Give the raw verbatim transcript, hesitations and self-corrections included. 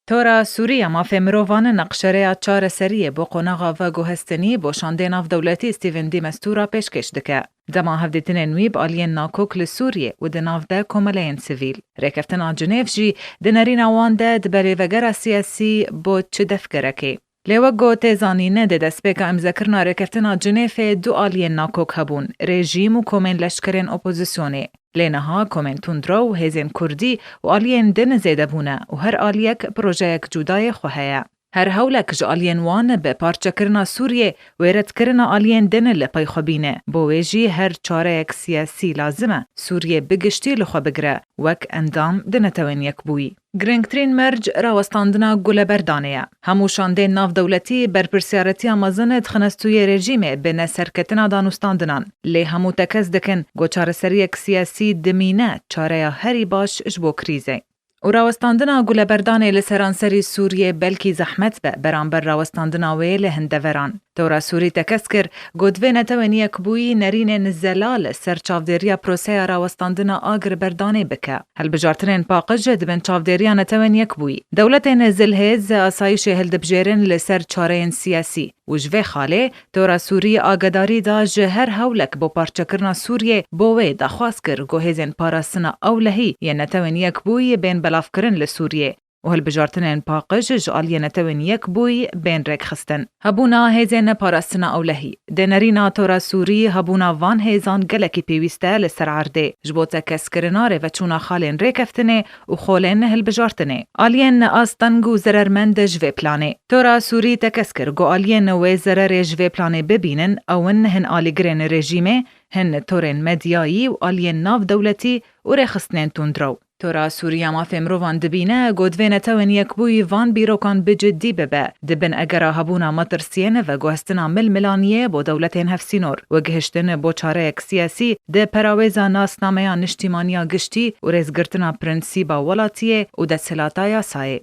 Tora Sûrî ya Mafê Mirovan nexşereya çareseriyê bo qonaxa veguhestinî bo şandê navdewletî Stephen de Mistura pêşkêş dike. Dema hevdîtinên wî bi aliyên nakok li Sûriyê û di nav de komeleyên sivîl. Rêkeftina Cinêv jî di nerîna wan de dibe lêvegera siyasî bo çi defgerekê. Lê wek ku tê zanîn, di destpêka îmzekirina rêkeftina Cinêfê du aliyên nakok hebûn, rejîm û komên leşkerên opozisyonê. Lê niha komên tundrew, hêzên kurdî û aliyên din zêde bûne û her aliyek projeyek cudayê xwe heye. Her hewlek ji aliyên wan bi parçekirina Sûriyê û êredkirina aliyên din li pey xwe bîne. Bo wê jî her çareyek siyasî lazim e Sûriyê bi giştî li xwe bigire wek endam di Netewên Yekbûyî. Girîngtirîn merc rawestandina guleberdanê ye. Hemû şandên navdewletî berpirsiyaretiya mezin dixine stûyê rejîmê bi neserketina danûstandinan. Lê hemû tekez dikin ku çareseriyek siyasî dimîne çareya herî baş ji bo krîzê. Û rawestandina guleberdanê li seranserî Sûriyê belkî zehmet be beramber rawestandina wê li hin deveran. Tora Sûrî tekez kir ku divê Netewên Yekbûyî nerînên zelal ser çavdêriya proseya rawestandina agirberdanê bike. Hilbijartinên paqij dibin çavdêriya Netewên Yekbûyî. Dewletên zilhêz asayîşê hildibijêrin li ser çareyên siyasî û ji vê xalê Tora Sûrî agedarî da ji her hewlek bo parçekirina Sûriyê, bo wê daxwaz kir ku hêzên parastina ewlehî yên Netewên Yekbûyî bên belavkirin li Sûriyê. Û hilbijartinên paqij ji aliyê Netewên Yekbûyî bên rêkxistin. Hebûna hêzên parastina ewlehî. Di nerîna Tora Sûrî hebûna van hêzan gelekî pêwîst e li ser erdê ji bo tekezkirina rêveçûna xalên rêkeftinê û xolên hilbijartinê. Aliyên asteng û zerermend ji vê planê. Tora Sûrî tekez kir ku aliyên wê zererê ji vê planê bibînin, ew in hin alîgirên rejîmê, hin torên medyayî û aliyên navdewletî û rêxistinên tundrew. Tora Sûrî ya Mafê Mirovan dibîne ku divê Netewên Yekbûyî van bîrokan bi cidî bibe, di bin egera hebûna metirsiyên veguhestina milmilaniyê bo dewletên hevsînor û gihiştin bo çareyek siyasî di perawêza nasnameya niştîmaniya giştî û rêzgirtina prensîba welatiyê û desthilata yasayê.